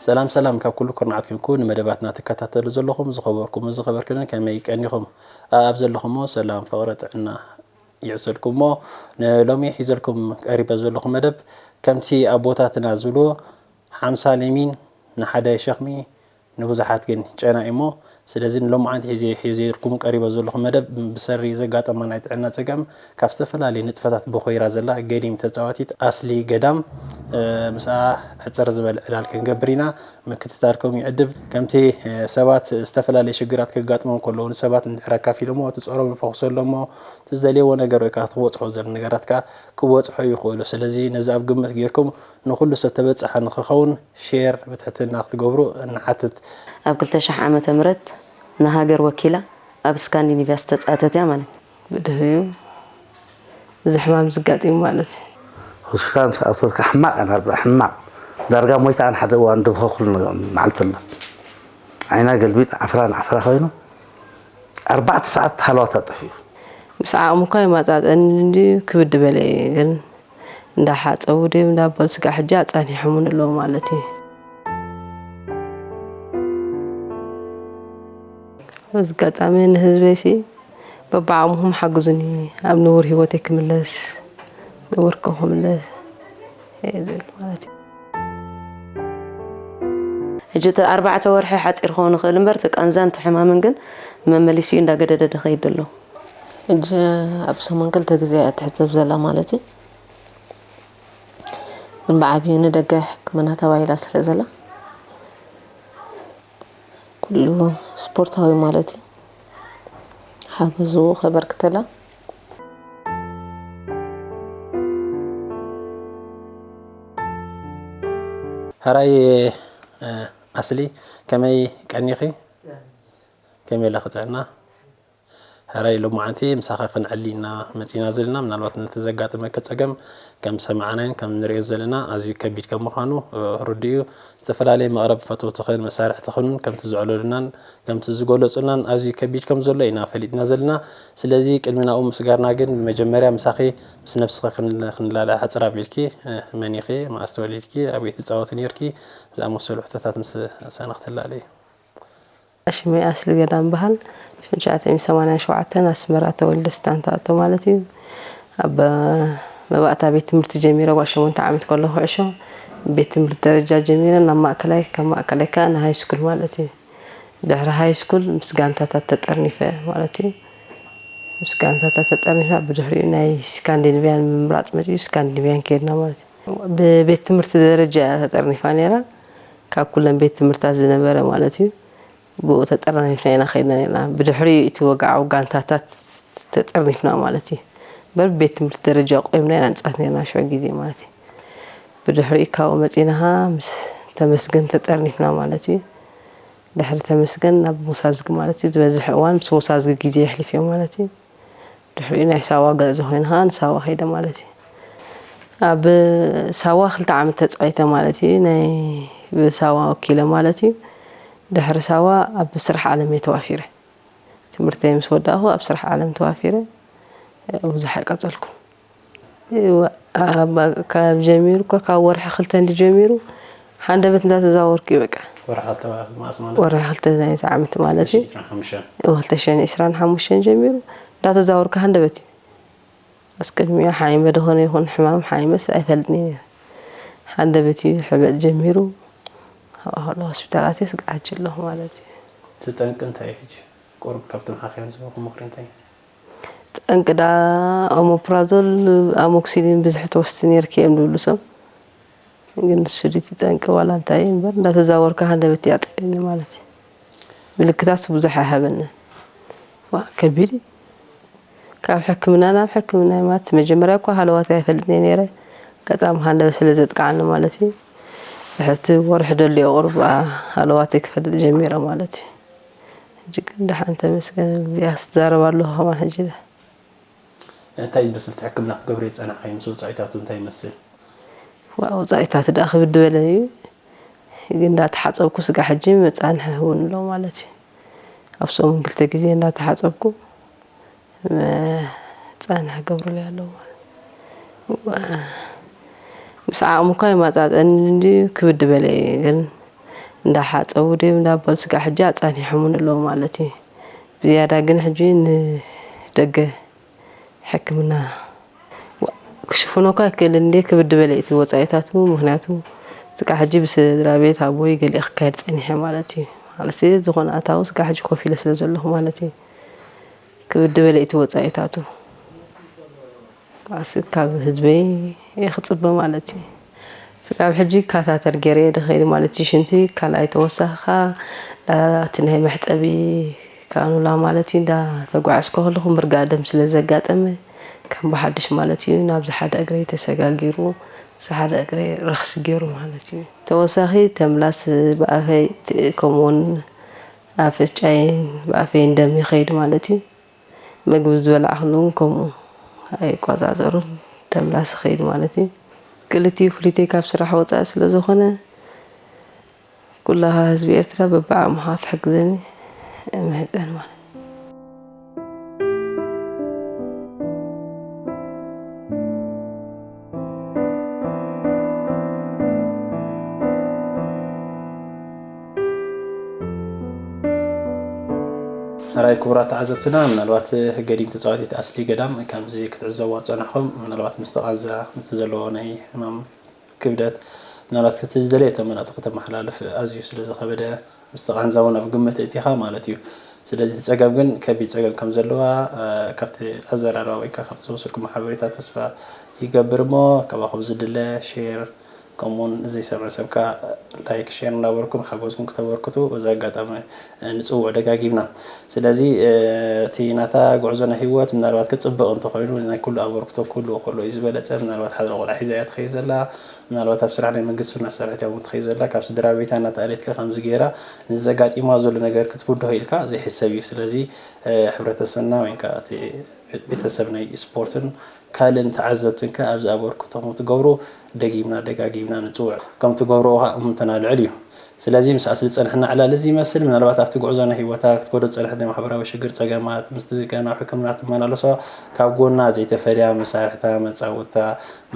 ሰላም ሰላም፣ ካብ ኩሉ ኩርናዓት ኮንኩ ንመደባትና ትከታተሉ ዘለኹም ዝኸበርኩም ዝኸበርክን ከመይ ቀኒኹም? ኣብ ዘለኹሞ ሰላም ፍቕሪ ጥዕና ይዕሰልኩሞ። ንሎሚ ሒዘልኩም ቀሪበ ዘለኹ መደብ ከምቲ ኣቦታትና ዝብልዎ ሓምሳ ሌሚን ንሓደ ሸኽሚ ንብዙሓት ግን ጨና እዩሞ። ስለዚ ንሎማዓንቲ ሒዘ ሒዘልኩም ቀሪበ ዘለኹ መደብ ብሰሪ ዘጋጠማ ናይ ጥዕና ጸገም ካብ ዝተፈላለዩ ንጥፈታት ብኾይራ ዘላ ገዲም ተጻዋቲት ኣስሊ ገዳም ምስኣ ሕጽር ዝበለ ዕላል ክንገብር ኢና። ምክትታልኩም ይዕድም። ከምቲ ሰባት ዝተፈላለዩ ሽግራት ከጋጥሞም ከለዉ ንሰባት እንድሕር ኣካፊሎሞ እቲ ጸሮም ይፈኹሰሎሞ እቲ ዝደልየዎ ነገር ወይ ከዓ ክትበጽሖ ዘሎ ነገራት ከዓ ክበጽሖ ይኽእሉ። ስለዚ ነዚ ኣብ ግምት ጌርኩም ንኹሉ ሰብ ተበጻሒ ንክኸውን ሼር ብትሕትና ክትገብሩ ንሓትት። ኣብ ክልተ ሺሕ ዓመተ ምህረት ንሃገር ወኪላ ኣብ ስካንዲኒቭያ ዝተጻተት እያ ማለት እዩ። ብድሕሪኡ እዚ ሕማም ዝጋጢሙ ማለት እዩ። ሆስፒታል ምስ ኣተወትካ ሕማቕ እያ ናርባ ሕማቕ ዳርጋ ሞይታ ኣን ሓደ እዋን ድብኸ ኩሉ መዓልቲ ኣሎ ዓይና ገልቢጥ ዓፍራ ንዓፍራ ኮይኑ ኣርባዕተ ሰዓት ሃለዋታ ጠፊኡ ምስ ዓቕሙ እኳ ይመጣጠን እንዲ ክብድ በለ እዩ ግን እንዳሓፀቡ ድዮም እንዳበሉ ስጋዕ ሕጂ ኣፃኒሖምን ኣለዉ ማለት እዩ። በዚ ኣጋጣሚ ንህዝበይሲ በብዓቕምኹም ሓግዙኒ ኣብ ንቡር ህይወተይ ክምለስ ንቡር ክምለስ እየ ዝብል ማለት እዩ። ሕጂ እቲ ኣርባዕተ ወርሒ ሓፂር ክኸውን ይኽእል እምበር እቲ ቃንዛን እቲ ሕማምን ግን መመሊሲኡ እንዳገደደ ድኸይድ ኣሎ። ሕጂ ኣብ ሰሙን ክልተ ግዜ እያ ትሕጸብ ዘላ ማለት እዩ። ግን ብዓብዩ ንደገ ሕክምና ተባሂላ ስለ ዘላ ኩሉ ስፖርታዊ ማለት እዩ ሓገዙ ከበርክተላ። ሕራይ ኣስሊ ከመይ ቀኒኺ? ከመይ ኣለኺ ጥዕና? ሕራይ ሎማዓንቲ ምሳኺ ክንዕሊ ኢና መፂና ዘለና። ምናልባት ነቲ ዘጋጠመኪ ፀገም ከም ዝሰማዕናዮን ከም ንሪኦ ዘለና ኣዝዩ ከቢድ ከም ምዃኑ ርዱእ እዩ። ዝተፈላለየ መቕረቢ ፈተውትኽን መሳርሕትኽን እውን ከምቲ ዘዕለሉናን ከምቲ ዝገለፁልናን ኣዝዩ ከቢድ ከም ዘሎ ኢና ፈሊጥና ዘለና። ስለዚ ቅድሚ ናብኡ ምስጋርና ግን ብመጀመርያ ምሳኺ ምስ ነብስኺ ክንላለ ሕፅር ኣቢልኪ መን ኢኺ? መኣስ ተወሊድኪ? ኣበይ ትፃወቲ ነይርኪ? ዝኣመሰሉ ሕቶታት ምስ ሳና ክተላልዩ። ሽመይ ኣስሊ ገዳም በሃል። ሽዑ ትሽዓተ ሚእቲ ሰማንያን ሸውዓተን ኣስመራ ተወልደ ስታንታ ኣቶ ማለት እዩ። ኣብ መባእታ ቤት ትምህርቲ ጀሚረ ጓል ሸሞንተ ዓመት ከለኹ ኩዕሾ ቤት ትምህርቲ ደረጃ ጀሚረ ናብ ማእከላይ ካብ ማእከላይ ከኣ ንሃይ ስኩል ማለት እዩ። ድሕሪ ሃይ ስኩል ምስ ጋንታታት ተጠርኒፈ ማለት እዩ። ምስ ጋንታታት ተጠርኒፍና ብድሕሪኡ ናይ ስካንዲኒቪያን ምምራፅ መፂኡ ስካንዲኒቪያን ከይድና ማለት እዩ። ብቤት ትምህርቲ ደረጃ እያ ተጠርኒፋ ነይራ ካብ ኩለን ቤት ትምህርታት ዝነበረ ማለት እዩ። ብኡ ተጠራኒፍና ኢና ከይድና ነርና። ብድሕሪኡ እቲ ወግዓዊ ጋንታታት ተጠርኒፍና ማለት እዩ። እምበር ብቤት ትምህርቲ ደረጃ ቆይምና ኢና ንፃወት ነርና ሽዑ ግዜ ማለት እዩ። ብድሕሪኡ ካብኡ መፂና ከዓ ምስ ተመስገን ተጠርኒፍና ማለት እዩ። ድሕሪ ተመስገን ናብ ሞሳዝጊ ማለት እዩ። ዝበዝሕ እዋን ምስ ሞሳዝጊ ግዜ የሕሊፍ እየ ማለት እዩ። ድሕሪኡ ናይ ሳዋ ገዕዞ ኮይኑ ከዓ ንሳዋ ከይደ ማለት እዩ። ኣብ ሳዋ ክልተ ዓመት ተፃዊተ ማለት እዩ። ናይ ብሳዋ ወኪለ ማለት እዩ። ድሕሪ ሳዋ ኣብ ስራሕ ዓለም እየ ተዋፊረ። ትምህርተይ ምስ ወዳእኹ ኣብ ስራሕ ዓለም ተዋፊረ ብዙሕ ኣይቀፀልኩን። ካብ ጀሚሩ እኳ ካብ ወርሒ ክልተ እንዲ ጀሚሩ ሓንደበት እንዳተዛወርኩ እዩ በቃ። ወርሒ ክልተ ማለት? ወርሒ ክልተ ናይዚ ዓመት ማለት እዩ። ክልተ ሽሕን ዕስራን ሓሙሽተን ጀሚሩ እንዳተዛወርኩ ሃንደበት እዩ። ኣስቅድሚኡ ሓሚመ ደኾነ ይኹን ሕማም ሓሚመስ ኣይፈልጥን እየ ነይረ። ሃንደበት እዩ ሕበጥ ጀሚሩ። ኣብኣ ከሎ ሆስፒታል ኣትየ ስግኣት ኣለኹ ማለት እዩ። እቲ ጠንቂ እንታይ እዩ ሕጂ? ቁሩብ ካብቶም ሓካይም ዝህብኹም ምኽሪ እንታይ እዩ? ጠንቂ ደኣ ኦሞፕራዞል ኣሞክሲሊን ብዝሒ ትወስዲ ነይርኪ እዮም ዝብሉ ሰብ። ግን ንሱ ድዩ እቲ ጠንቂ ዋላ እንታይ እዩ እምበር እንዳተዛወርካ ሃንደበት የዕጥየኒ ማለት እዩ። ምልክታት ብዙሕ ኣይሃበንን። ዋ ከቢድ እዩ። ካብ ሕክምና ናብ ሕክምና ማለት መጀመርያ እኳ ሃለዋት ኣይፈልጥን እየ ነይረ። ኣጋጣሚ ሃንደበት ስለ ዘጥቅዓኒ ማለት እዩ። ድሕርቲ ወርሒ ደልዮ ቁሩብ ሃለዋተይ ክፈልጥ ጀሚረ ማለት እዩ። ሕጂ ግን ደሓን ተመስገን እግዚኣብሔር ዝዛረብ ኣለኹ ከማን ሕጂ። እንታይ ዝመስል እቲ ሕክምና ክትገብርዮ ዝጸናሕካዮ ምስ ወጻኢታቱ እንታይ ይመስል? ዋእ ወጻኢታቱ ደኣ ክብድ በለ እዩ ግን እንዳተሓጸብኩ ስጋዕ ሕጂ መጻንሒ እውን ኣሎ ማለት እዩ። ኣብ ሰሙን ክልተ ግዜ እንዳተሓጸብኩ መጻንሒ ክገብሩለይ ኣለዉ ማለት እዩ። ምስ ዓቕሚ እኳ ይመጣጠን እንድዩ ክብድ በለ እዩ፣ ግን እንዳሓፀቡ ድዮም እንዳበሉ ስጋዕ ሕጂ ኣፃኒሖምን ኣለዉ ማለት እዩ። ብዝያዳ ግን ሕጂ ንደገ ሕክምና ክሽፍኖ እኳ ኣይክእልን እንዴ ክብድ በለ እቲ ወፃኢታቱ። ምክንያቱ ስጋዕ ሕጂ ብስድራ ቤት ኣቦይ ገሊእ ክካየድ ፀኒሐ ማለት እዩ። ማለት ዝኾነ ኣታዊ ስጋዕ ሕጂ ኮፍ ኢለ ስለ ዘለኹ ማለት እዩ። ክብድ በለ እቲ ወፃኢታቱ። ኣስ ካብ ህዝበይ እየ ክፅበ ማለት እዩ። ስጋብ ሕጂ ይከታተል ገይረ እየ ድኸይድ ማለት እዩ። ሽንቲ ካልኣይ ተወሳኺ ከዓ እቲ ናይ መሕፀቢ ካኑላ ማለት እዩ። እንዳተጓዓዝኩ ከለኹ ምርጋእ ደም ስለ ዘጋጠመ ከም ብሓድሽ ማለት እዩ ናብዚ ሓደ እግረይ ተሰጋጊሩ፣ እዚ ሓደ እግረይ ረኽሲ ገይሩ ማለት እዩ። ተወሳኺ ተምላስ ብኣፈይ ት-፣ ከምኡውን ኣፍጫይን ብኣፈይን ደም ይኸይድ ማለት እዩ። ምግቢ ዝበላዕክሉ እውን ከምኡ ኣይቆፃፀሩን፣ ተምላስ ይኸይድ ማለት እዩ። ክልቲኡ ክሊተይ ካብ ስራሕ ወፃኢ ስለ ዝኾነ ኩላኻ ህዝቢ ኤርትራ በብዓቕምኻ ክትሕግዘኒ እምህፀን ማለት እዩ። ሕራይ ክቡራት ተዓዘብትና፣ ምናልባት ገዲም ተፃዋቲት ኣስሊ ገዳም ከምዚ ክትዕዘብዋ ዝፀናሕኹም፣ ምናልባት ምስቲ ቃንዛ፣ ምስቲ ዘለዎ ናይ ሕማም ክብደት፣ ምናልባት እቲ ዝደለየቶ መልእኽቲ ከተመሓላልፍ ኣዝዩ ስለ ዝኸበደ፣ ምስቲ ቃንዛ እውን ኣብ ግምት እቲኻ ማለት እዩ። ስለዚ እቲ ፀገም ግን ከቢድ ፀገም ከም ዘለዋ፣ እ፣ ካብቲ ኣዘራርባ ወይ ከዓ ካብቲ ዝወሰድኩም ሓበሬታ ተስፋ ይገብር እሞ፣ ካባኹም ዝድለ ሼር፣ ከምኡውን ዘይሰምዐ ሰብ ከኣ ላይክ፣ ሼር እናበልኩም ሓገዝኩም ክተበርክቱ በዚ ኣጋጣሚ ንጽውዕ ደጋጊምና። ስለዚ እቲ ናታ ጉዕዞ ናይ ህይወት ምናልባት ክጽብቕ እንተኾይኑ ናይ ኩሉ ኣበርክቶ ክህልዎ ከሎ እዩ ዝበለጸ። ምናልባት ሓደ ቆልዓ ሒዛ እያ ትኸይድ ዘላ፣ ምናልባት ኣብ ስራሕ ናይ መንግስቲ እናሰርሐት እያ እውን ትኸይድ ዘላ። ካብ ስድራ ቤታ እናተኣልየት ከ ከምዚ ገይራ ንዘጋጢማ ዘሎ ነገር ክትብድሆ ኢልካ ዘይሕሰብ እዩ። ስለዚ ሕብረተሰብና ወይ ከዓ እቲ ቤተሰብ ናይ ስፖርትን ካልእን ተዓዘብትን ከ ኣብዚ ኣበርክቶኹም ክትገብሩ ደጊምና ደጋጊምና ንጽውዕ። ከም ትገብርዎ ከኣ እምንቶና ልዑል እዩ። ስለዚ ምስ ኣስሊ ዝጸንሐና ዕላል እዚ ይመስል። ምናልባት ኣብቲ ጉዕዞ ናይ ህይወታ ክትከዶ ዝጸንሐት ናይ ማሕበራዊ ሽግር፣ ጸገማት፣ ምስቲ ገና ኣብ ሕክምና ትመላለሶ ካብ ጎና ዘይተፈልያ መሳርሕታ፣ መጻወትታ፣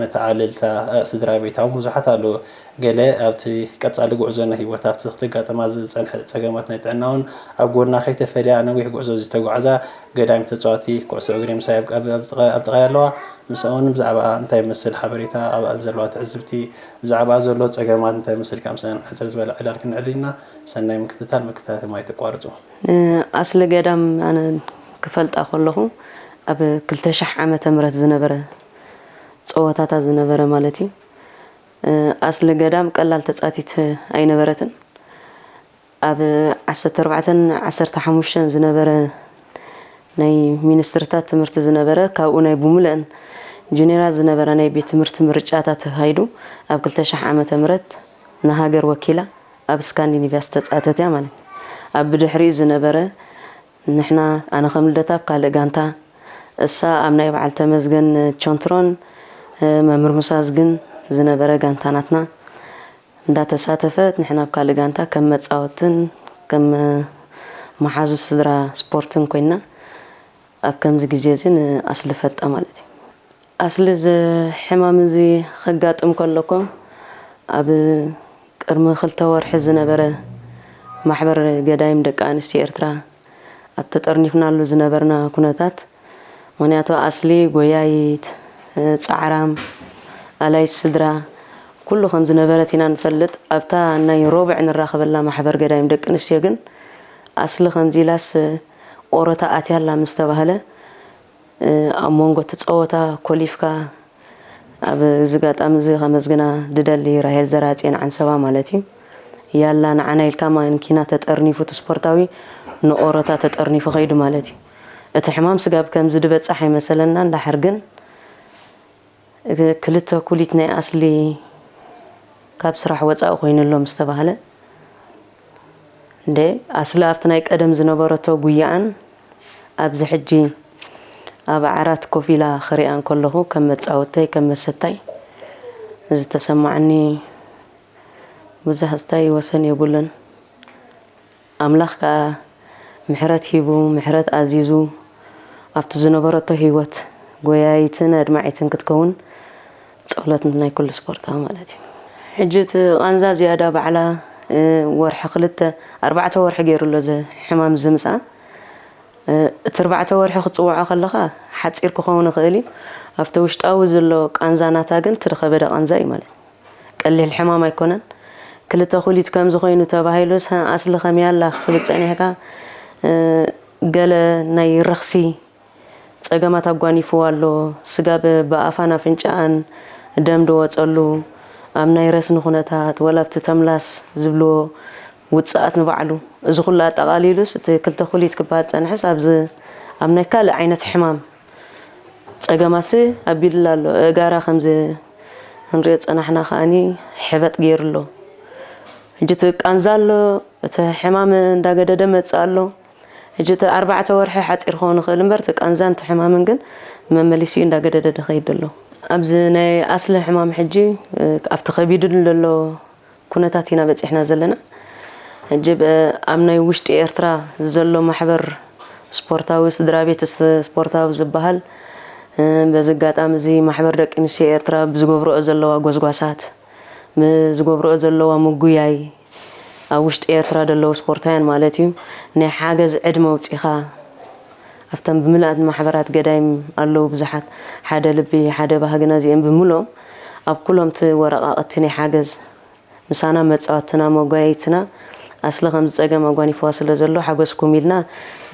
መተዓልልታ፣ ስድራ ቤታ እውን ብዙሓት ኣለዉ። ገለ ኣብቲ ቀጻሊ ጉዕዞ ናይ ህይወታ ኣብቲ ክትጋጠማ ዝጸንሐ ጸገማት ናይ ጥዕና እውን ኣብ ጎና ከይተፈልያ ነዊሕ ጉዕዞ ዝተጓዕዛ ገዳይም ተጻዋቲ ኩዕሶ እግሪ ምሳይ ኣብ ጥቓይ ኣለዋ። ምስኣን ብዛዕባኣ እንታይ ይመስል ሓበሬታ፣ ኣብኣ ዘለዋ ትዕዝብቲ፣ ብዛዕባኣ ዘሎ ጸገማት እንታይ ይመስል ኢልካ ምስኣን ሕጽር ዝበለ ዕላል ክንዕልል ኢና። ሰናይ ምክትታል፣ ምክትታል ኣይተቋርጹ። ኣስሊ ገዳም ኣነ ክፈልጣ ከለኹ ኣብ ክልተ ሽሕ ዓመተ ምህረት ዝነበረ ጸወታታት ዝነበረ ማለት እዩ። ኣስሊ ገዳም ቀላል ተጻቲት ኣይነበረትን። ኣብ ዓሰርተ ኣርባዕተን ዓሰርተ ሓሙሽተን ዝነበረ ናይ ሚኒስትርታት ትምህርቲ ዝነበረ ካብኡ ናይ ብሙሉአን ጁኒየራት ዝነበራ ናይ ቤት ትምህርቲ ምርጫታት ተኻይዱ ኣብ ክልተ ሽሕ ዓመተ ምህረት ንሃገር ወኪላ ኣብ ስካንዲኒቪያ ዝተጻተት እያ ማለት እዩ። ኣብ ብድሕሪኡ ዝነበረ ንሕና ኣነ ከም ልደታ ኣብ ካልእ ጋንታ እሳ ኣብ ናይ በዓል ተመዝገን ቾንትሮን መምህር ሙሳዝግን ዝነበረ ጋንታ ናትና እንዳተሳተፈት ንሕና ኣብ ካልእ ጋንታ ከም መጻወትን ከም መሓዙ ስድራ ስፖርትን ኮይና ኣብ ከምዚ ግዜ እዚ ንኣስሊ ፈልጣ ማለት እዩ። ኣስሊ እዚ ሕማም እዚ ከጋጥም ከሎ እኮ ኣብ ቅድሚ ክልተ ወርሒ ዝነበረ ማሕበር ገዳይም ደቂ ኣንስትዮ ኤርትራ ኣብ ተጠርኒፍናሉ ዝነበርና ኩነታት፣ ምኽንያቱ ኣስሊ ጎያይት፣ ጻዕራም፣ ኣላይት ስድራ፣ ኩሉ ከም ዝነበረት ኢና ንፈልጥ። ኣብታ ናይ ሮብዕ ንራኸበላ ማሕበር ገዳይም ደቂ ኣንስትዮ ግን ኣስሊ ከምዚ ኢላስ ኦሮታ ኣትያ ኣላ ምስ ተባህለ፣ ኣብ መንጎ እቲ ጸወታ ኮሊፍካ ኣብዚ ኣጋጣሚ እዚ ከመስግና ድደሊ ራሄል ዘራጽዮን ዓንሰባ ማለት እዩ። ያላ ንዓና ኢልካ ማንኪና ተጠርኒፉ እቲ ስፖርታዊ ንኦሮታ ተጠርኒፉ ከይዱ ማለት እዩ። እቲ ሕማም ስጋብ ከምዚ ድበጽሕ ኣይመሰለና እንዳሕር ግን ክልተ ኩሊት ናይ ኣስሊ ካብ ስራሕ ወጻኢ ኮይኑሎ ምስ ተባህለ እንደ ኣስሊ ኣብቲ ናይ ቀደም ዝነበረቶ ጉያኣን ኣብዚ ሕጂ ኣብ ዓራት ኮፍ ኢላ ክሪኣ እንከለኹ ከም መጻወተይ ከም መሰታይ ዝተሰማዓኒ ብዙሕ ስታይ ወሰን የብሉን። ኣምላኽ ከኣ ምሕረት ሂቡ ምሕረት ኣዚዙ ኣብቲ ዝነበረቶ ህይወት ጎያይትን ኣድማዒትን ክትከውን ጸሎት ናይ ኩሉ ስፖርታዊ ማለት እዩ። ሕጂ እቲ ቃንዛ ዝያዳ ባዕላ ወርሒ ክልተ ኣርባዕተ ወርሒ ገይሩ ኣሎ እዚ ሕማም ዝምፃ። እቲ ኣርባዕተ ወርሒ ክትፅውዖ ከለኻ ሓፂር ክኸውን ይኽእል እዩ። ኣብቲ ውሽጣዊ ዘሎ ቃንዛ ናታ ግን እቲ ዝኸበደ ቃንዛ እዩ ማለት እዩ። ቀሊል ሕማም ኣይኮነን። ክልተ ኩሊት ከምዚ ኮይኑ ተባሂሉስ ኣስሊ ከመይ ኣላ ክትብል ፀኒሕካ፣ ገለ ናይ ረኽሲ ፀገማት ኣጓኒፍዋ ኣሎ። ስጋብ ብኣፋን ኣፍንጫኣን ደም ድወፀሉ፣ ኣብ ናይ ረስኒ ኩነታት፣ ወላ ኣብቲ ተምላስ ዝብልዎ ውፅኣት ንባዕሉ፣ እዚ ኩሉ ኣጠቓሊሉስ እቲ ክልተ ኩሊት ክበሃል ዝፀንሐስ ኣብዚ ኣብ ናይ ካልእ ዓይነት ሕማም ፀገማሲ ኣቢሉላ ኣሎ። እጋራ ከምዚ ክንሪኦ ዝፀናሕና ከዓኒ ሕበጥ ገይሩ ኣሎ። ሕጂ እቲ ቃንዛ ኣሎ፣ እቲ ሕማም እንዳገደደ መፅእ ኣሎ። ሕጂ እቲ ኣርባዕተ ወርሒ ሓፂር ክኸውን ይኽእል እምበር፣ እቲ ቃንዛን እቲ ሕማምን ግን መመሊሲኡ እንዳገደደ ድኸይድ ኣሎ። ኣብዚ ናይ ኣስሊ ሕማም ሕጂ፣ እ፣ ኣብቲ ከቢዱ ዘሎ ኩነታት ኢና በፂሕና ዘለና። ሕጂ ብ-፣ ኣብ ናይ ውሽጢ ኤርትራ ዘሎ ማሕበር ስፖርታዊ፣ ስድራ ቤት ስ-፣ ስፖርታዊ ዝበሃል፣ እ፣ በዚ ኣጋጣሚ እዚ ማሕበር ደቂ ኣንስትዮ ኤርትራ ብዝገብርኦ ዘለዋ ጎስጓሳት፣ ብዝገብርኦ ዘለዋ ምጉያይ፣ ኣብ ውሽጢ ኤርትራ ዘለዉ ስፖርታውያን ማለት እዩ፣ ናይ ሓገዝ ዕድመ ኣውጺኻ፣ ኣብተን ብምልኣት ማሕበራት ገዳይም ኣለዉ ብዙሓት፣ ሓደ ልቢ፣ ሓደ ባህግና እዚኦም ብምልኦም ኣብ ኩሎም እቲ ወረቓቕቲ ናይ ሓገዝ ምሳና መጻወትና፣ መጓየይትና ኣስሊ ከምዚ ጸገም ኣጓኒፍዋ ስለ ዘሎ ሓገዝኩም ኢልና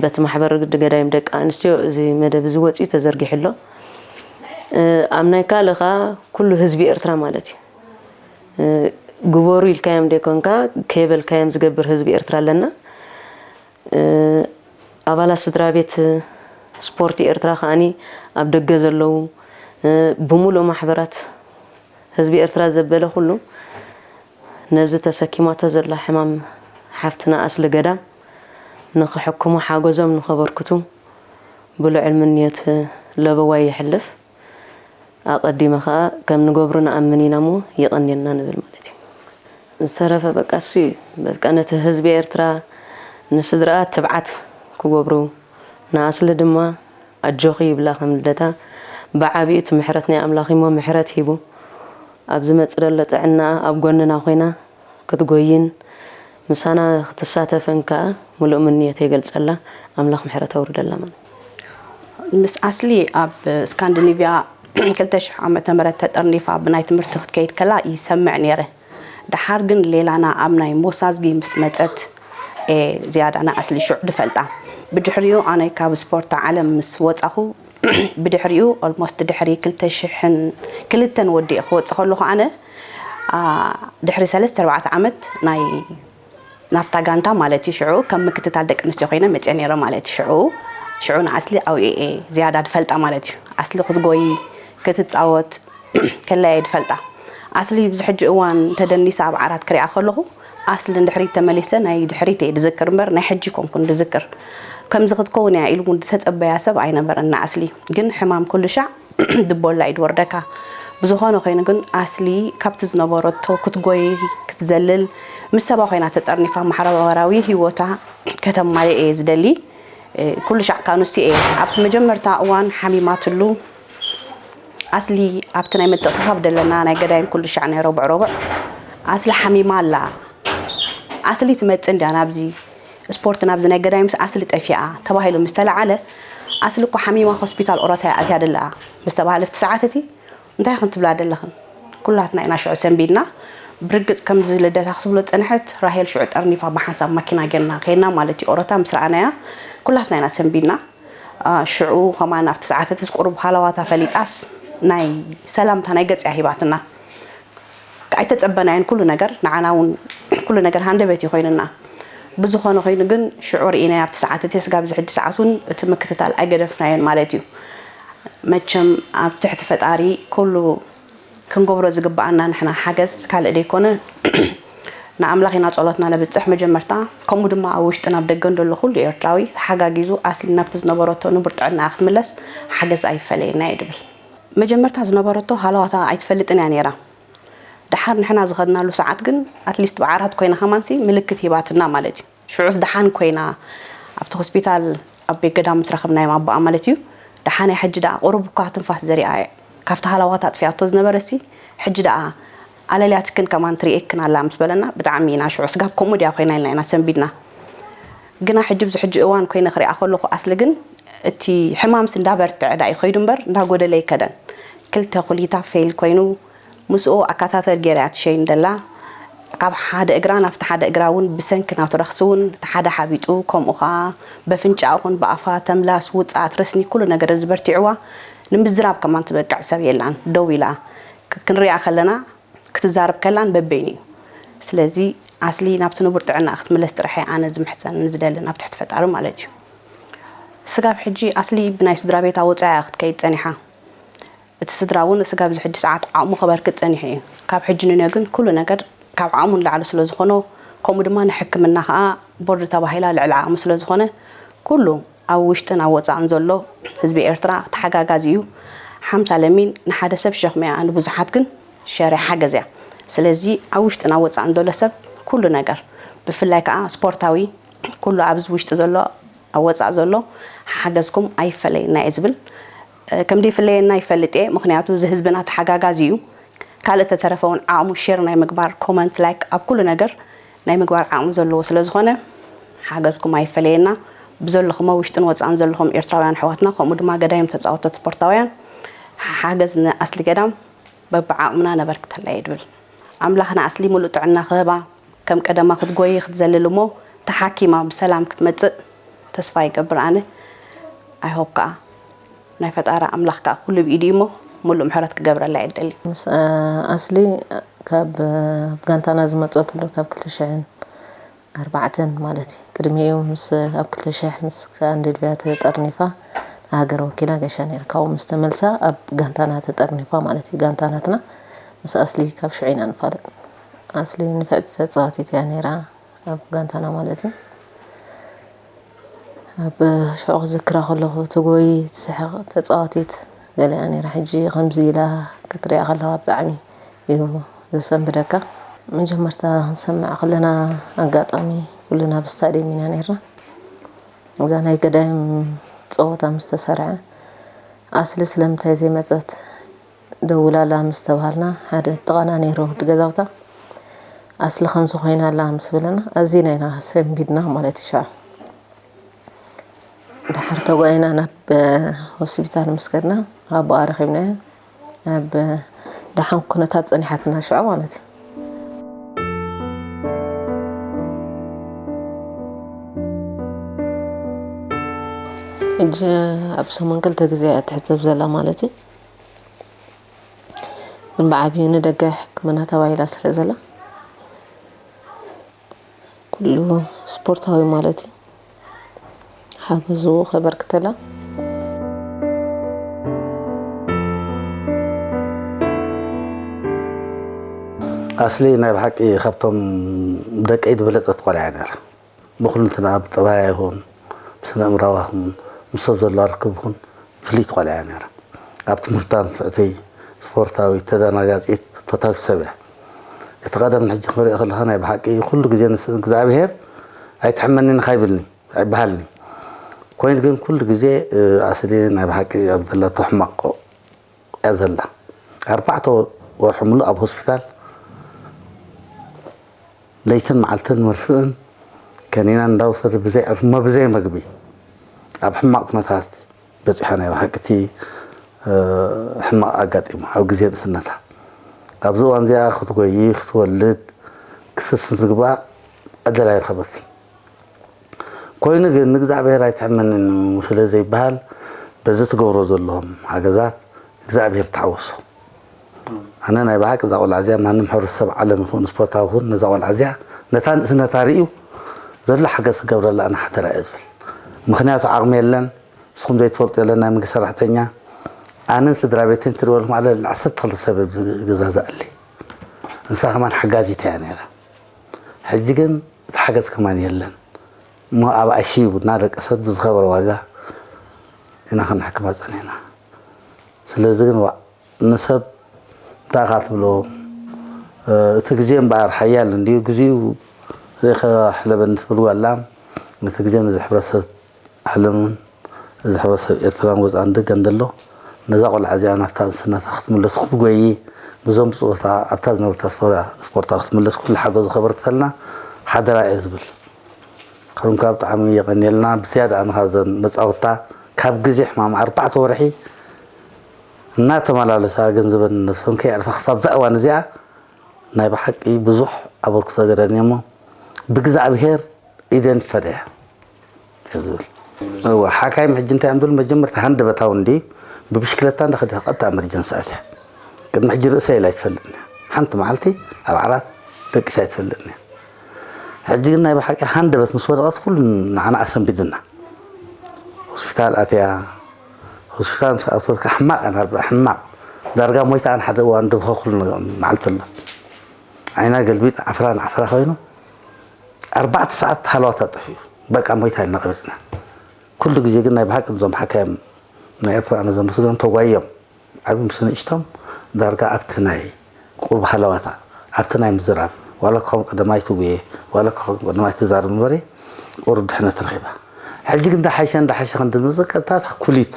በቲ ማሕበር ገዳይም ደቂ ኣንስትዮ እዚ መደብ እዚ ወጺኡ ተዘርጊሑ ኣሎ። እ፣ ኣብ ናይ ካልእ ከኣ ኩሉ ህዝቢ ኤርትራ ማለት እዩ። እ፣ ግበሩ ኢልካዮም ደይኮንካ፣ ከይበልካዮም ዝገብር ህዝቢ ኤርትራ ኣለና። እ፣ ኣባላት ስድራ ቤት ስፖርት ኤርትራ ከኣኒ ኣብ ደገ ዘለዉ፣ እ፣ ብምሉእ ማሕበራት ህዝቢ ኤርትራ ዘበለ ኩሉ ነዚ ተሰኪማቶ ዘላ ሕማም ሓፍትና ኣስሊ ገዳም ንኽሕክሙ ሓገዞም ንኸበርክቱ ብልዑል ምንዮት ለበዋይ የሕልፍ። ኣቐዲመ ኸኣ ከም ንገብሮ ንኣምን ኢና እሞ የቐንየልና ንብል ማለት እዩ። ዝተረፈ በቃ እሱ እዩ። በቃ ነቲ ህዝቢ ኤርትራ ንስድራኣ ትብዓት ክገብሩ፣ ንኣስሊ ድማ ኣጆኺ ይብላ ከም ልደታ። ብዓቢኡ እቲ ምሕረት ናይ ኣምላኽ እሞ ምሕረት ሂቡ ኣብ ዝመጽእ ዘሎ ጥዕናኣ ኣብ ጎንና ኮይና ክትጎይን ምሳና ክትሳተፍን ከኣ ምሉእ ምንየተይ ይገልጸላ። ኣምላኽ ምሕረት ኣውርደላ ማለት። ምስ ኣስሊ ኣብ ስካንዲኒቭያ ክልተ ሽሕ ዓመተ ምህረት ተጠርኒፋ ብናይ ትምህርቲ ክትከይድ ከላ ይሰምዕ ነይረ። ደሓር ግን ሌላና ኣብ ናይ ሞሳዝጊ ምስ መጸት እየ ዝያዳ ንኣስሊ ሽዑ ድፈልጣ። ብድሕሪኡ ኣነ ካብ ስፖርት ዓለም ምስ ወጻኹ፣ ብድሕሪኡ ኦልሞስት ድሕሪ ክልተ ሽሕን ክልተን ወዲኤ ክወጽእ ከለኹ ኣነ፣ ኣ፣ ድሕሪ ሰለስተ ኣርባዕተ ዓመት ናይ ናብታ ጋንታ ማለት እዩ። ሽዑ ከም ምክትታል ደቂ ኣንስትዮ ኮይነ መፅየ ነይረ ማለት እዩ። ሽዑ ሽዑ ንኣስሊ ኣውኤኤ ዝያዳ ድፈልጣ ማለት እዩ። ኣስሊ ክትጎይ ክትፃወት ከለየ ድፈልጣ። ኣስሊ ብዚ ሕጂ እዋን ተደኒሳ ኣብ ዓራት ክሪኣ ከለኹ ኣስሊ ንድሕሪት ተመሊሰ ናይ ድሕሪት እየ ድዝክር እምበር ናይ ሕጂ ኮንኩን ድዝክር። ከምዚ ክትከውን እያ ኢሉ እውን ዝተፀበያ ሰብ ኣይነበረን ንኣስሊ። ግን ሕማም ኩሉ ሻዕ ድቦላ እዩ ድወርደካ። ብዝኾነ ኮይኑ ግን ኣስሊ ካብቲ ዝነበረቶ ክትጎይ ክትዘልል ምስ ሰባ ኮይና ተጠርኒፋ ማሕበራዊ ህይወታ ከተማልእ እየ ዝደሊ። እ፣ ኩሉ ሻዕ ካብ ኣንስትዮ እየ። ኣብቲ መጀመርታ እዋን ሓሚማትሉ ኣስሊ ኣብቲ ናይ ምትእኽኻብ ደለና ናይ ገዳይም ኩሉ ሻዕ ናይ ረቡዕ ረቡዕ ኣስሊ ሓሚማ ኣላ። ኣስሊ ትመጽእ እንድያ ናብዚ ስፖርት ናብዚ ናይ ገዳይምስ ኣስሊ ጠፊኣ ተባሂሉ ምስ ተለዓለ ኣስሊ እኮ ሓሚማ ሆስፒታል ኦሮታ እያ ኣትያ ደላ ምስ ተባሃለ ኣብቲ ሰዓት እቲ እንታይ ክንትብላ ደለኽን? ኩላትና ኢና ሽዑ ሰንቢድና። ብርግጽ ከምዚ ልደታ ክትብሎ ዝጸንሐት ራሄል ሽዑ ጠርኒፋ ብሓንሳብ ማኪና ጌርና ከይድና ማለት እዩ። ኦሮታ ምስ ረኣናያ ኩላትና ኢና ሰንቢድና። አ፣ ሽዑ ከማን ኣብቲ ሰዓት እቲ ቁሩብ ሃለዋታ ፈሊጣስ ናይ ሰላምታ ናይ ገጽ እያ ሂባትና። ኣይተጸበናዮን ኩሉ ነገር፣ ንዓና እውን ኩሉ ነገር ሃንደበት እዩ ኮይኑና። ብዝኾነ ኮይኑ ግን ሽዑ ርኢናዮ ኣብቲ ሰዓት እቲ ስጋብ እዚ ሕጂ ሰዓት እውን እቲ ምክትታል ኣይገደፍናዮን ማለት እዩ። መቸም ኣብ ትሕቲ ፈጣሪ ኩሉ ክንገብሮ ዝግብኣና ንሕና ሓገዝ ካልእ ደይኮነ ንኣምላኽ ኢና ጸሎትና ነብጽሕ መጀመርታ፣ ከምኡ ድማ ኣብ ውሽጥን ኣብ ደገን ዘሎ ኩሉ ኤርትራዊ ተሓጋጊዙ ኣስሊ ናብቲ ዝነበረቶ ንቡር ጥዕናኣ ክትምለስ ሓገዝ ኣይፈለየና እየ ድብል። መጀመርታ ዝነበረቶ ሃለዋታ ኣይትፈልጥን እያ ነይራ። ደሓር ንሕና ዝኸድናሉ ሰዓት ግን ኣትሊስት ብዓራት ኮይና ከማንሲ ምልክት ሂባትና ማለት እዩ። ሽዑስ ደሓን ኮይና ኣብቲ ሆስፒታል ኣብ ቤት ገዳም ምስ ረኸብናዮም ኣቦኣ ማለት እዩ። ደሓን እያ ሕጂ ደኣ ቁሩብ እኳ ትንፋስ ዘሪኣ እያ። ካብቲ ሃላዋት ኣጥፊኣቶ ዝነበረሲ፣ ሕጂ ደኣ ኣለልያትክን ከማን ትርእየክን ኣላ ምስ በለና፣ ብጣዕሚ ኢና ሽዑ ስጋብ ከምኡ ድያ ኮይና ኢልና ኢና ሰንቢድና። ግና ሕጂ ኣብዚ ሕጂ እዋን ኮይነ ክሪኣ ከለኹ ኣስሊ ግን እቲ ሕማምሲ እንዳበርትዐ ደኣ እዩ ከይዱ እምበር እንዳጎደለ ኣይከደን። ክልተ ኩሊታ ፌል ኮይኑ ምስኡ ኣካታተር ገይራ እያ ትሸይን ደላ። ካብ ሓደ እግራ ናብቲ ሓደ እግራ እውን ብሰንኪ ናቱ ረኽሲ እውን እቲ ሓደ ሓቢጡ፣ ከምኡ ኸዓ በፍንጫ ኹን ብኣፋ ተምላስ፣ ውጽኣት ረስኒ ኩሉ ነገር እዚ በርቲዕዋ ንምዝራብ ከማን ትበቅዕ ሰብ የላን። ደው ኢላ ክ-፣ ክንሪኣ ከለና ክትዛረብ ከላን በበይኑ እዩ። ስለዚ ኣስሊ ናብቲ ንቡር ጥዕና ክትምለስ ጥራሕ እየ ኣነ ዝምሕጸን ዝደልን ኣብ ትሕቲ ፈጣሪ ማለት እዩ። ስጋብ ሕጂ ኣስሊ ብናይ ስድራ ቤታ ወጻኢ እያ ክትከይድ ጸኒሓ። እቲ ስድራ እውን ስጋብ እዚ ሕጂ ሰዓት ዓቕሙ ከበርክት ጸኒሑ እዩ። ካብ ሕጂ ንንዮ ግን ኩሉ ነገር ካብ ዓቕሙ ንላዕሊ ስለ ዝኾኖ፣ ከምኡ ድማ ንሕክምና ከኣ ቦርድ ተባሂላ ልዕሊ ዓቕሚ ስለ ዝኾነ፣ ኩሉ ኣብ ውሽጥን ኣብ ወጻእን ዘሎ ህዝቢ ኤርትራ ተሓጋጋዚ እዩ። ሓምሳ ለሚን ንሓደ ሰብ ሸኽሚ እያ፣ ንብዙሓት ግን ሸረ ሓገዝ እያ። ስለዚ ኣብ ውሽጥን ኣብ ወጻእን ዘሎ ሰብ ኩሉ ነገር፣ ብፍላይ ከኣ ስፖርታዊ፣ ኩሉ ኣብዚ ውሽጢ ዘሎ ኣብ ወጻእ ዘሎ ሓገዝኩም ኣይፈለየና እየ ዝብል። እ፣ ከም ዘይፍለየና ይፈልጥ እየ፣ ምኽንያቱ እዚ ህዝብና ተሓጋጋዚ እዩ። ካልእ ተተረፈ እውን ዓቕሙ ሼር ናይ ምግባር፣ ኮመንት፣ ላይክ፣ ኣብ ኩሉ ነገር ናይ ምግባር ዓቕሚ ዘለዎ ስለ ዝኾነ ሓገዝኩም ኣይፈለየና። ብዘለኹሞ ውሽጥን ወጻእን ዘለኹም ኤርትራውያን ኣሕዋትና፣ ከምኡ ድማ ገዳይም ተጻወትቲ ስፖርታውያን ሓገዝ ንኣስሊ ገዳም በብዓቕምና ነበርክተላ እየ ድብል። ኣምላኽ ንኣስሊ ሙሉእ ጥዕና ክህባ፣ ከም ቀደማ ክትጎዪ ክትዘልል እሞ ተሓኪማ ብሰላም ክትመጽእ ተስፋ ይገብር ኣነ። I hope ከኣ ናይ ፈጣሪ ኣምላኽ ከኣ ኩሉ ብኢዱ እዩ እሞ ሙሉእ ምሕረት ክገብረላ እየ ደሊ። ምስ፣ እ፣ ኣስሊ ካብ፣ እ፣ ጋንታና ዝመጸትሉ ካብ ክልተ ሽሕን ኣርባዕተን ማለት እዩ። ቅድሚኡ ምስ፣ ኣብ ክልተ ሽሕ ምስ ስካንዲኔቭያ ተጠርኒፋ ንሃገር ወኪላ ገሻ ነይራ። ካብኡ ምስ ተመልሳ ኣብ ጋንታና ተጠርኒፋ ማለት እዩ። ጋንታ ናትና ምስ ኣስሊ ካብ ሽዑ ኢና ንፋለጥ። ኣስሊ ንፍዕቲ ተጻዋቲት እያ ነይራ ኣብ ጋንታና ማለት እዩ። ኣብ ሽዑ ክዝክራ ከለኹ ትጎይ፣ ትስሕቕ ተጻዋቲት ገለ እያ ነይራ። ሕጂ ከምዚ ኢላ ክትሪኣ ከለኻ ብጣዕሚ እዩ ዘሰንብደካ። መጀመርታ ክንሰምዕ ከለና ኣጋጣሚ ኩልና ኣብ ስታድየም ኢና ነይርና። እዛ ናይ ገዳይም ጸወታ ምስ ተሰርዐ ኣስሊ ስለምንታይ ዘይመጸት ደውላላ ምስ ተባሃልና ሓደ ጥቓና ነይሩ ወዲ ገዛውታ ኣስሊ ከምዚ ኮይና ኣላ ምስ በለና ኣዚና ኢና ሰንቢድና ማለት እዩ። ሽዑ ድሓር ተጓዒና ናብ ሆስፒታል ምስ ከድና ኣብኣ ረኺብናያ። ኣብ ደሓን ኩነታት ጸኒሓትና ሽዑ ማለት እዩ። ሕጂ ኣብ ሰሙን ክልተ ግዜ እያ ትሕሰብ ዘላ ማለት እዩ። ግን ብዓብዩ ንደገ ሕክምና ተባሂላ ስለ ዘላ ኩሉ ስፖርታዊ ማለት እዩ ሓገዙ ከበርክተላ። ኣስሊ ናይ ብሓቂ ካብቶም ደቀይ ዝበለጸት ቆልዓ እያ ነይራ። ብኹልንትና ብጠባያ ይኹን ብስነ ኣእምራዋ ይኹን ምስ ሰብ ዘለዋ ርክብ ይኹን ፍልይቲ ቆልዓ እያ ነይራ። ኣብ ትምህርታ ንፍዕቲ፣ ስፖርታዊት፣ ተደናጋጺት፣ ፈታዊት ሰብ እያ። እቲ ቀደም ንሕጂ ክሪኦ ከለኻ ናይ ብሓቂ ኩሉ ግዜ ንስ-፣ እግዚኣብሄር ኣይትሕመኒ ንኻ ይብልኒ፣ ኣይበሃልኒ። ኮይኑ ግን ኩሉ ግዜ፣ እ፣ ኣስሊ ናይ ብሓቂ ኣብ ዘለቶ ሕማቕ እያ ዘላ። ኣርባዕተ ወርሒ ሙሉእ ኣብ ሆስፒታል ለይትን መዓልትን መርፍእን ከኒናን እንዳወሰደ ብዘይ ዕርፊ እሞ ብዘይ መግቢ ኣብ ሕማቕ ኩነታት በጺሓ ናይ ብሓቂ እቲ፣ እ፣ ሕማቕ ኣጋጢማ ኣብ ግዜ ንእስነታ። ኣብዚ እዋን እዚኣ ክትጎዪ፣ ክትወልድ፣ ክስስን ዝግባእ ዕድል ኣይረኸበትን። ኮይኑ ግን ንእግዚኣብሔር ኣይትሕመንን ስለ ዘይበሃል በዚ ትገብሮ ዘለኹም ሓገዛት እግዚኣብሔር ተሓወሶ። ኣነ ናይ ብሓቂ እዛ ቆልዓ እዚኣ ማንም ሕብረተሰብ ዓለም ይኹን ስፖርታዊ ይኹን ነዛ ቆልዓ እዚኣ ነታ ንእስነታ ርእዩ ዘሎ ሓገዝ ክገብረላ ኣነ ሓደራ እየ ዝብል። ምኽንያቱ ዓቕሚ የለን፣ ንስኹም ዘይትፈልጡ የለን፣ ናይ መንግስቲ ሰራሕተኛ ኣነን ስድራ ቤተይን ትሪእዎ ኣለኹም ኣለ ዓሰርተ ክልተ ሰብ ገዛዛኣሊ። ንሳ ከማን ሓጋዚት እያ ነይራ። ሕጂ ግን እቲ ሓገዝ ከማን የለን። እሞ ኣብ ኣይ ሲ ዩ እናደቀሰት ብዝኸበረ ዋጋ ኢና ክንሕክማ ጸኒሕና። ስለዚ ግን ዋእ ንሰብ እንታይ ኢኻ ትብሎ? እቲ ግዜ እምበኣር ሓያል እንድዩ፣ ግዜኡ ርኢኻ ሕለበኒ ትብል ጓላ፣ ነቲ ግዜ ነዚ ሕብረተሰብ ዓለምን እዚ ሕብረተሰብ ኤርትራን ወጻእን ደገን ዘሎ ነዛ ቆልዓ እዚኣ ናብታ ንስነታ ክትምለስ ክትጎይ፣ ብዞም ብፅወታ ኣብታ ዝነበርታ ስፖራ-፣ ስፖርታ ክትምለስ ኩሉ ሓገዙ ከበርክተልና ሓደራ እየ ዝብል። ከሩንካ ብጣዕሚ የቐንየልና። ብዝያዳ ኣንኻ ዘን መፃወትታ ካብ ግዜ ሕማም ኣርባዕተ ወርሒ እናተመላለሳ ገንዘበን ነብሰን ከየዕርፋ ክሳብ እዛ እዋን እዚኣ ናይ ብሓቂ ብዙሕ ኣበርክቶ ገረን እሞ ብእግዚኣብሔር ኢደን ፈደያ እየ ዝብል። እወ፣ ሓካይም ሕጂ እንታይ እዮም ዝብል? መጀመርታ ሃንደበታዊ እንዲ ብብሽክለታ እንዳኸደ ቀጥታ ኤመርጀንሲ ኣትያ። ቅድሚ ሕጂ ርእሰ ኢላ ኣይትፈልጥን እያ። ሓንቲ መዓልቲ ኣብ ዓራት ደቂሳ ኣይትፈልጥን እያ። ሕጂ ግን ናይ ብሓቂ ሃንደበት ምስ ወደቐት ኩሉ ንዓና ኣሰንቢዱና። ሆስፒታል ኣትያ፣ ሆስፒታል ምስ ኣተወት ከዓ ሕማቕ እያ ነርባ፣ ሕማቕ። ዳርጋ ሞይታ ኣን ሓደ እዋን ደብኸ ኩሉ መዓልቲ ኣሎ። ዓይና ገልቢጥ ዓፍራ ንዓፍራ ኮይኑ ኣርባዕተ ሰዓት ሃለዋታ ጠፊኡ። በቃ ሞይታ ኢልና ቀቢጽና። ኩሉ ግዜ ግን ናይ ብሓቂ እዞም ሓካይም ናይ ኤርትራ ኣነ ዘመስግኖም ተጓዮም። ዓቢ ምስ ንእሽቶም ዳርጋ ኣብቲ ናይ ቁሩብ ሃለዋታ፣ ኣብቲ ናይ ምዝራብ፣ ዋላ እኳ ከም ቀዳማይ ትጉየ፣ ዋላ እኳ ከም ቀዳማይ ትዛረብ እምበሪ፣ ቁሩብ ድሕነት ረኺባ። ሕጂ ግን እንዳሓይሸ፣ እንዳሓይሸ ክንዲ ዝመጽእ ቀጥታ እታ ኩሊት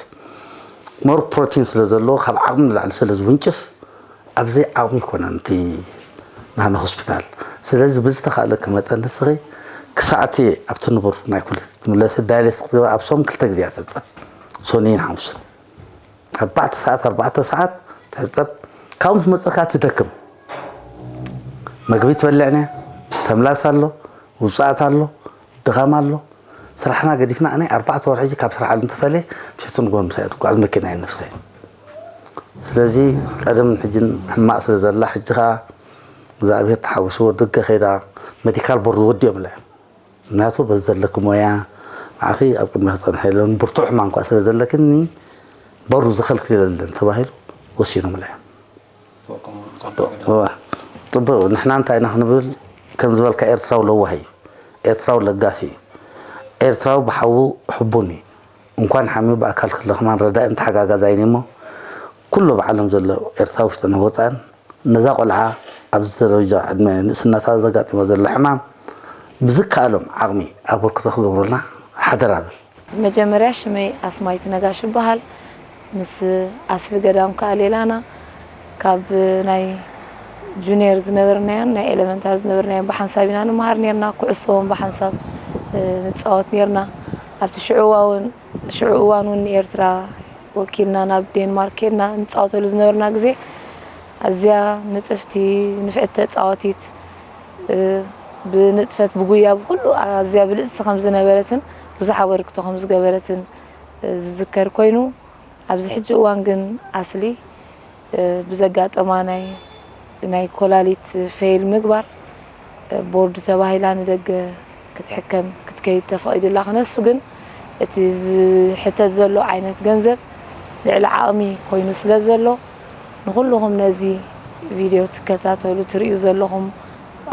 ሞር ፕሮቲን ስለ ዘለዎ፣ ካብ ዓቕሚ ንላዕሊ ስለ ዝውንጭፍ፣ ኣብዚ ዓቕሚ ይኮነን እቲ ናህና ሆስፒታል። ስለዚ ብዝተኻእለኪ መጠን ንስኺ ክሳዕቲ ኣብቲ ንቡር ናይ ኩሊት ትምለሲ ዳያሊስ ክትገብሪ ኣብ ሰሙን ክልተ ግዜ እያ ትሕጸብ። ሰኑይን ሓሙስን። ኣርባዕተ ሰዓት፣ ኣርባዕተ ሰዓት ትሕጸብ። ካብኡ ምስ መጸካ ትደክም። መግቢ ትበልዕ እያ፣ ተምላስ ኣሎ፣ ውጽኣት ኣሎ፣ ድኻም ኣሎ። ስራሕና ገዲፍና ኣነ ኣርባዕተ ወርሒ ሕጂ ካብ ስራሕ ዓለም ተፈልየ፣ ምሸትን ንግሆን ምሳይ ትጓዓዝ መኪና እየ ነፍሰይ። ስለዚ ቀደም ሕጅን ሕማቕ ስለ ዘላ፣ ሕጂ ኸኣ እግዚኣብሔር ተሓዊስዎ ደገ ከይዳ ሜዲካል ቦርድ ወዲኦምላ እዮም። ምክንያቱ በዚ ዘለኪ ሞያ ንዓኺ ኣብ ቅድሚያ ክጸንሐ የለን፣ ብርቱዕ ሕማም እኳ ስለ ዘለክኒ ቦርድ ዝኸልክል የለን ተባሂሉ ወሲኖምላ እዮም። እዋ፣ ጽቡቕ። ንሕና እንታይ ኢና ክንብል? ከም ዝበልካ ኤርትራዊ ለዋህ እዩ። ኤርትራዊ ለጋሲ እዩ። ኤርትራዊ ብሓዉ ሕቡን እዩ። እንኳን ሓሚሙ ብኣካል ክለ ከማን ረዳእን ተሓጋጋዛይን እሞ፣ ኩሉ ኣብ ዓለም ዘሎ ኤርትራዊ ውሽጥን ወጻእን ነዛ ቆልዓ ኣብዚ ደረጃ ዕድመ ንእስነታ ዘጋጢሞ ዘሎ ሕማም ብዝከኣሎም ዓቕሚ ኣበርክቶ ክገብሩልና ሓደራ እብል። መጀመርያ ሽመይ ኣስማይት ነጋሽ ይበሃል። ምስ ኣስሊ ገዳም ከኣ ሌላና ካብ ናይ ጁኒየር ዝነበርናዮን ናይ ኤለመንታሪ ዝነበርናዮን ብሓንሳብ ኢና ንመሃር ኔርና። ኩዕሶ እውን ብሓንሳብ፣ እ፣ ንጻወት ኔርና። ኣብቲ ሽዑ እዋን፣ ሽዑ እዋን እውን ንኤርትራ ወኪልና ናብ ዴንማርክ ኬድና ንጻወተሉ ዝነበርና ግዜ ኣዝያ ንጥፍቲ፣ ንፍዕቲ ተጻዋቲት፣ እ፣ ብንጥፈት፣ ብጉያ፣ ብኹሉ ኣዝያ ብልጽቲ ከም ዝነበረትን ብዙሕ ኣበርክቶ ከም ዝገበረትን፣ እ፣ ዝዝከር ኮይኑ፣ ኣብዚ ሕጂ እዋን ግን ኣስሊ፣ እ፣ ብዘጋጠማ ናይ፣ ናይ ኮላሊት ፌይል ምግባር፣ እ፣ ቦርድ ተባሂላ ንደገ ክትሕከም ክትከይድ ተፈቒዱላ ክነሱ ግን እቲ ዝሕተት ዘሎ ዓይነት ገንዘብ ልዕሊ ዓቕሚ ኮይኑ ስለ ዘሎ ንኹልኹም ነዚ ቪድዮ ትከታተሉ ትርእዩ ዘለኹም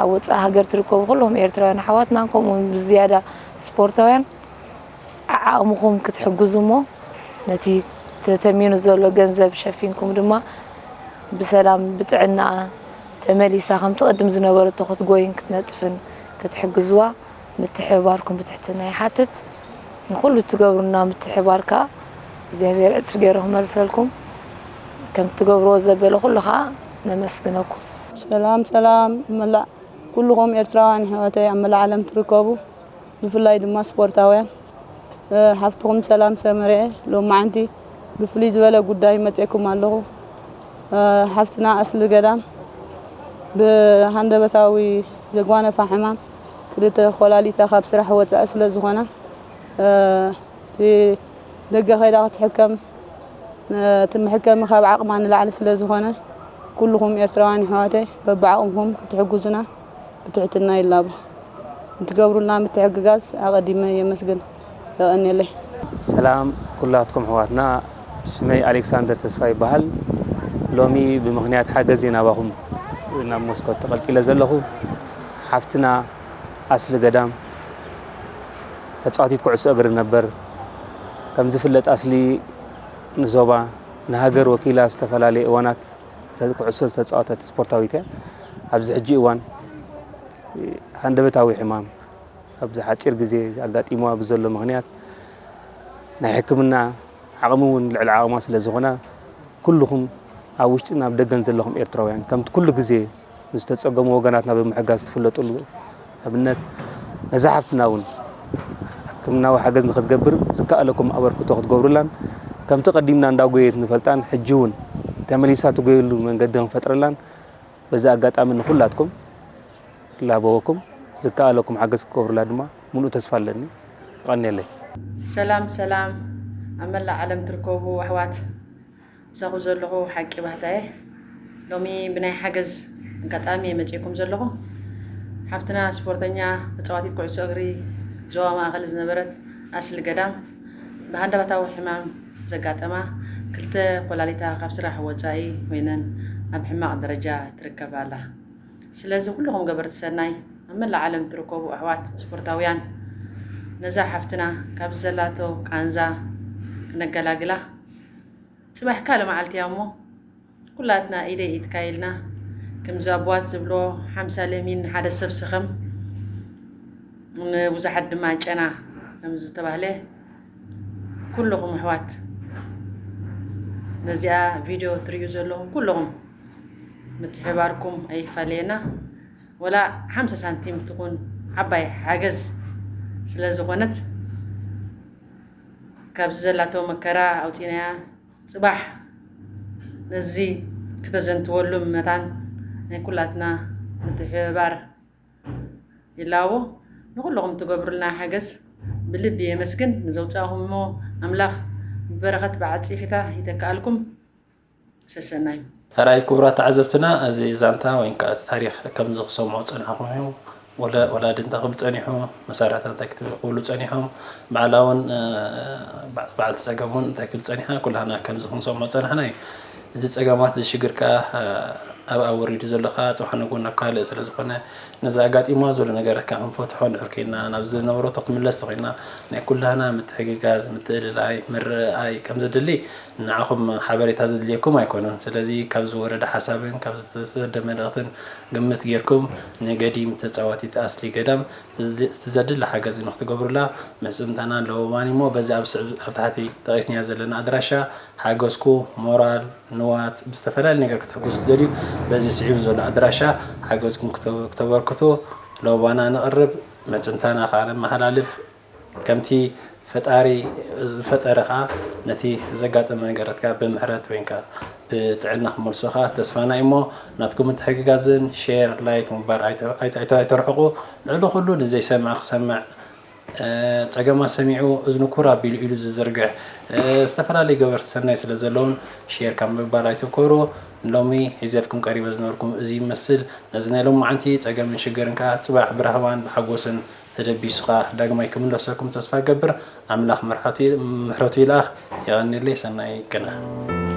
ኣብ ወጻኢ ሃገር ትርከቡ ኩልኹም ኤርትራውያን ኣሕዋትና ከምኡ እውን ብዝያዳ ስፖርታውያን ዓዓቕምኹም ክትሕግዙ እሞ ነቲ ተተሚኑ ዘሎ ገንዘብ ሸፊንኩም ድማ ብሰላም ብጥዕና ተመሊሳ ከምቲ ቅድም ዝነበረቶ ክትጎይን ክትነጥፍን ክትሕግዝዋ ምትሕብባርኩም ብትሕትና ይሓትት። ንኹሉ እትገብሩና ምትሕብባር ከዓ እግዚኣብሔር ዕፅፊ ገይሩ ክመልሰልኩም። ከም ትገብርዎ ዘበለ ኩሉ ከዓ ነመስግነኩም። ሰላም ሰላም መላእ ኩልኹም ኤርትራውያን ኣሕዋተይ ኣብ መላእ ዓለም ትርከቡ ብፍላይ ድማ ስፖርታውያን፣ እ፣ ሓፍትኹም ሰላም ሰመረ ሎማዓንቲ ብፍልይ ዝበለ ጉዳይ መጼኩም ኣለኹ። እ፣ ሓፍትና ኣስሊ ገዳም ብሃንደበታዊ ዘጓነፋ ሕማም ክልተ ኮላሊታ ካብ ስራሕ ወጻኢ ስለ ዝኾና፣ እ፣ እቲ ደገ ከይዳ ክትሕከም፣ እቲ መሕከሚ ካብ ዓቕማ ንላዕሊ ስለ ዝኾነ፣ ኩልኹም ኤርትራውያን ኣሕዋተይ በብዓቕምኹም ክትሕግዙና ብትሕትና ይላቦ። ንትገብሩልና ምትሕግጋዝ ኣቐዲመ የመስግን። የቐንየለይ። ሰላም ኩላትኩም ኣሕዋትና፣ ስመይ ኣሌክሳንደር ተስፋ ይበሃል። ሎሚ ብምኽንያት ሓገዝ እየ ናባኹም ናብ ሞስኮ ተቐልቂለ ዘለኹ። ሓፍትና ኣስሊ ገዳም ተጻዋቲት ኩዕሶ እግሪ ነበር። ከም ዝፍለጥ ኣስሊ ንዞባ ንሃገር ወኪላ ኣብ ዝተፈላለየ እዋናት ኩዕሶ ዝተጻወተት ስፖርታዊት እያ። ኣብዚ ሕጂ እዋን ሃንደበታዊ ሕማም ኣብዚ ሓጺር ግዜ ኣጋጢምዋ ብዘሎ ምኽንያት ናይ ሕክምና ዓቕሚ እውን ልዕሊ ዓቕማ ስለ ዝኾነ ኩልኹም ኣብ ውሽጥን ኣብ ደገን ዘለኹም ኤርትራውያን ከምቲ ኩሉ ግዜ ዝተጸገሙ ወገናትና ብምሕጋዝ ትፍለጡሉ ኣብነት ነዛ ሓፍትና እውን ሕክምናዊ ሓገዝ ንክትገብር ዝከኣለኩም ኣበርክቶ ክትገብሩላን ከምቲ ቀዲምና እንዳጎየት ንፈልጣን ሕጂ እውን ተመሊሳ ትጎየሉ መንገዲ ክንፈጥረላን በዚ ኣጋጣሚ ንኹላትኩም ላበወኩም ዝከኣለኩም ሓገዝ ክትገብሩላ ድማ ሙሉእ ተስፋ ኣለኒ። ይቐንየለይ። ሰላም ሰላም ኣብ መላእ ዓለም ትርከቡ ኣሕዋት ምሳኹ ዘለኹ ሓቂ ባህታየ ሎሚ ብናይ ሓገዝ ኣጋጣሚ እየ መፂእኩም ዘለኹ። ሓፍትና ስፖርተኛ ተፃዋቲት ኩዕሶ እግሪ ዞባ ማእኸል ዝነበረት ኣስሊ ገዳም ብሃንደበታዊ ሕማም ዘጋጠማ ክልተ ኮላሊታ ካብ ስራሕ ወፃኢ ኮይነን ኣብ ሕማቕ ደረጃ ትርከብ ኣላ። ስለዚ ኩልኹም ገበርቲ ሰናይ ኣብ መላእ ዓለም ትርከቡ ኣሕዋት ስፖርታውያን ነዛ ሓፍትና ካብ ዘላቶ ቃንዛ ክነገላግላ ፅባሕ ካልእ መዓልቲ እያ እሞ ኩላትና ኢደይ ኢድካ ኢልና ከምዚ ኣቦዋት ዝብሎ ሓምሳ ለሚን ሓደ ሰብ ስኸም ንብዙሓት ድማ ጨና ከም ዝተባህለ ኩልኹም ኣሕዋት ነዚኣ ቪድዮ ትርእዩ ዘለኹም ኩልኹም ምትሕባርኩም ኣይፋለየና። ወላ ሓምሳ ሳንቲም ትኹን ዓባይ ሓገዝ ስለ ዝኾነት ካብዚ ዘላቶ መከራ ኣውፂናያ ፅባሕ ነዚ ክተዘንትወሉ መታን ናይ ኩላትና ምትሕብባር ይላዎ። ንኩልኹም ትገብሩልና ሓገዝ ብልቢ የመስግን። ንዘውፃእኹሞ ኣምላኽ ብበረኸት ብዓፂፊታ ይተክኣልኩም። ሰሰናዩ። ሕራይ ክቡራት ተዓዘብትና፣ እዚ ዛንታ ወይ ከዓ እቲ ታሪኽ ከምዚ ክሰምዖ ዝጸናሕኹም እዩ። ወለ- ወላዲ እንታይ ክብል ጸኒሑ፣ መሳርሕታ እንታይ ክብል- ክብሉ ጸኒሖም፣ ባዕላ እውን እ፣ በዓ- በዓልቲ ጸገም እውን እንታይ ክብል ጸኒሓ፣ ኩላህና ከምዚ ክንሰምዖ ጸናሕና እዩ። እዚ ጸገማት እዚ ሽግር ከዓ እ፣ ኣብኣ ወሪዱ ዘሎ ከዓ ጽባሕ ንግሆ ናብ ካልእ ስለ ዝኾነ ነዚ ኣጋጢምዋ ዘሎ ነገራት ከዓ ክንፈትሖ እንድሕር ኮይና፣ ናብ ዝነበረቶ ክትምለስ ተኾይና ናይ ኩላህና ምትሕግጋዝ፣ ምትእልላይ፣ ምርኣይ ከም ዘድሊ ንዓኹም ሓበሬታ ዘድልየኩም ኣይኮነን። ስለዚ ካብ ዝወረደ ሓሳብን ካብ ዝተሰደ መልእኽትን ግምት ጌርኩም ንገዲም ተጻዋቲት ኣስሊ ገዳም እቲ ዘድሊ ሓገዝ ንክትገብሩላ ምጽንታና ኣለዎ። ዋኒሞ በዚ ኣብ ስዕብ ኣብ ታሕቲ ጠቒስናያ ዘለና ኣድራሻ ሓገዝኩ ሞራል ንዋት ብዝተፈላለየ ነገር ክትሕግዙ ትደልዩ በዚ ስዒቡ ዘሎ ኣድራሻ ሓገዝኩም ክተ- ክተበርክቱ ለባና ነቕርብ። ምጽንታና ከዓ ነመሓላልፍ። ከምቲ ፈጣሪ ዝፈጠረ ከዓ ነቲ ዘጋጠመ ነገራት ከዓ ብምሕረት ወይ ከዓ ብጥዕና ክመልሶ ከዓ ተስፋና እዩ እሞ ናትኩም ምትሕግጋዝን ሼር ላይክ ምግባር ኣይተ- ኣይተ- ኣይተ- ኣይተርሕቁ። ልዕሊ ኩሉ ንዘይሰምዕ ክሰምዕ ጸገማ ሰሚዑ እዝኑ ኩር ኣቢሉ ኢሉ ዝዝርግሕ ዝተፈላለዩ ገበርቲ ሰናይ ስለ ዘለውን ሼር ካብ ምባል ኣይትኮሩ። ሎሚ ሒዘልኩም ቀሪበ ዝነበርኩም እዚ ይመስል። ነዚ ናይ ሎማዓንቲ ጸገምን ሽግርን ከዓ ጽባሕ ብራህዋን ብሓጎስን ተደቢሱ ከዓ ዳግማይ ክምለሰኩም ተስፋ እገብር። ኣምላኽ ምሕረቱ ይልኣኽ። የቐንየለይ። ሰናይ ቅነ።